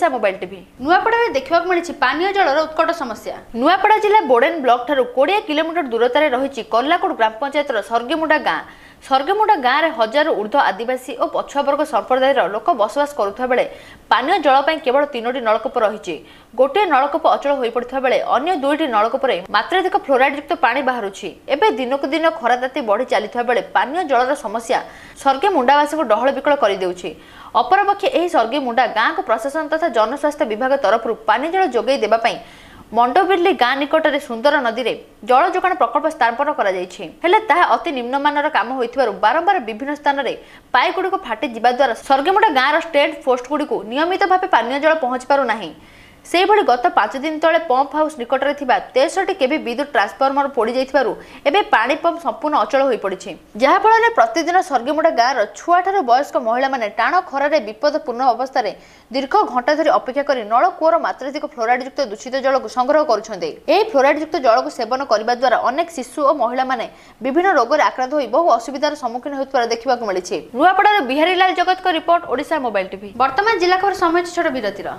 Odisha mobile TV. ନୂଆପଡ଼ାରେ ଦେଖିବାକୁ ମିଳିଛି ପାନୀୟ ଜଳର ଉତ୍କଟ ସମସ୍ୟା। ନୂଆପଡ଼ା ଜିଲ୍ଲା ବୋଡେନ ବ୍ଲକ ଠାରୁ 20 କିଲୋମିଟର ଦୂରତାରେ ରହିଛି କର୍ଲାକୋଟ ଗ୍ରାମ ପଞ୍ଚାୟତର ସର୍ଗିମୁଣ୍ଡା ଗାଁ। ସର୍ଗିମୁଣ୍ଡା ଗାଁରେ ହଜାରରୁ ଉର୍ଦ୍ଧ୍ୱ ଆଦିବାସୀ ଓ ପଛୁଆ ବର୍ଗ ସମ୍ପ୍ରଦାୟର ଲୋକ ବସବାସ କରୁଥିବା ବେଳେ ପାନୀୟ ଜଳ ପାଇଁ କେବଳ 3ଟି ନଳକୂପ ରହିଛି। ଗୋଟିଏ ନଳକୂପ ଅଚଳ ହୋଇପଡ଼ିଥିବା ବେଳେ ଅନ୍ୟ 2ଟି ନଳକୂପରେ ମାତ୍ରାଧିକ ଫ୍ଲୋରାଇଡ୍ ଯୁକ୍ତ ପାଣି ବାହାରୁଛି। ଏବେ ଦିନକୁ ଦିନ ଖରା ତାତି ବଢ଼ି ଚାଲିଥିବା ବେଳେ ପାନୀୟ ଜଳର ସମସ୍ୟା ସର୍ଗିମୁଣ୍ଡାବାସୀଙ୍କୁ ଡହଳ ବିକଳ କରିଦେଉଛି। ଅପରପକ୍ଷେ ଏହି ସର୍ଗିମୁଣ୍ଡା ଗାଁକୁ ପ୍ରଶାସନ ତଥା ଜନସ୍ୱାସ୍ଥ୍ୟ ବିଭାଗ ତରଫରୁ ପାନୀୟ ଜଳ ଯୋଗାଇ ଦେବା ପାଇଁ ମଣ୍ଡବିର୍ଲି ଗାଁ ନିକଟରେ ସୁନ୍ଦର ନଦୀରେ ଜଳ ଯୋଗାଣ ପ୍ରକଳ୍ପ ସ୍ଥାପନ କରାଯାଇଛି। ହେଲେ ତାହା ଅତି ନିମ୍ନମାନର କାମ ହୋଇଥିବାରୁ ବାରମ୍ବାର ବିଭିନ୍ନ ସ୍ଥାନରେ ପାଇପ୍ ଗୁଡ଼ିକ ଫାଟି ଯିବା ଦ୍ୱାରା ସର୍ଗିମୁଣ୍ଡା ଗାଁର ଷ୍ଟେଟ୍ ପୋଷ୍ଟଗୁଡ଼ିକୁ ନିୟମିତ ଭାବେ ପାନୀୟ ଜଳ ପହଞ୍ଚି ପାରୁନାହିଁ। ସେହିଭଳି ଗତ 5 ଦିନ ତଳେ ପମ୍ପ ହାଉସ୍ ନିକଟରେ ଥିବା 63 କେଭି ବିଦ୍ୟୁତ୍ ଟ୍ରାନ୍ସଫର୍ମର ପୋଡ଼ି ଯାଇଥିବାରୁ ଏବେ ପାଣି ପମ୍ପ ସମ୍ପୂର୍ଣ୍ଣ ଅଚଳ ହୋଇପଡ଼ିଛି। ଯାହାଫଳରେ ପ୍ରତିଦିନ ସର୍ଗିମୁଣ୍ଡା ଗାଁର ଛୁଆଠାରୁ ବୟସ୍କ ମହିଳାମାନେ ଟାଣ ଖରାରେ ବିପଦପୂର୍ଣ୍ଣ ଅବସ୍ଥାରେ ଦୀର୍ଘ ଘଣ୍ଟା ଧରି ଅପେକ୍ଷା କରି ନଳକୂଅର ମାତ୍ରାଧିକ ଫ୍ଲୋରାଇଡ୍ ଯୁକ୍ତ ଦୂଷିତ ଜଳକୁ ସଂଗ୍ରହ କରୁଛନ୍ତି। ଏହି ଫ୍ଲୋରାଇଡ୍ ଯୁକ୍ତ ଜଳକୁ ସେବନ କରିବା ଦ୍ୱାରା ଅନେକ ଶିଶୁ ଓ ମହିଳାମାନେ ବିଭିନ୍ନ ରୋଗରେ ଆକ୍ରାନ୍ତ ହୋଇ ବହୁ ଅସୁବିଧାର ସମ୍ମୁଖୀନ ହେଉଥିବାର ଦେଖିବାକୁ ମିଳିଛି। ନୂଆପଡ଼ାରୁ ବିହାରୀଲାଲ ଜଗତଙ୍କ ରିପୋର୍ଟ, ଓଡ଼ିଶା ମୋବାଇଲ ଟିଭି। ବର୍ତ୍ତମାନ ଜିଲ୍ଲା ଖବର, ସମୟ ଛୋଟ ବିରତିର।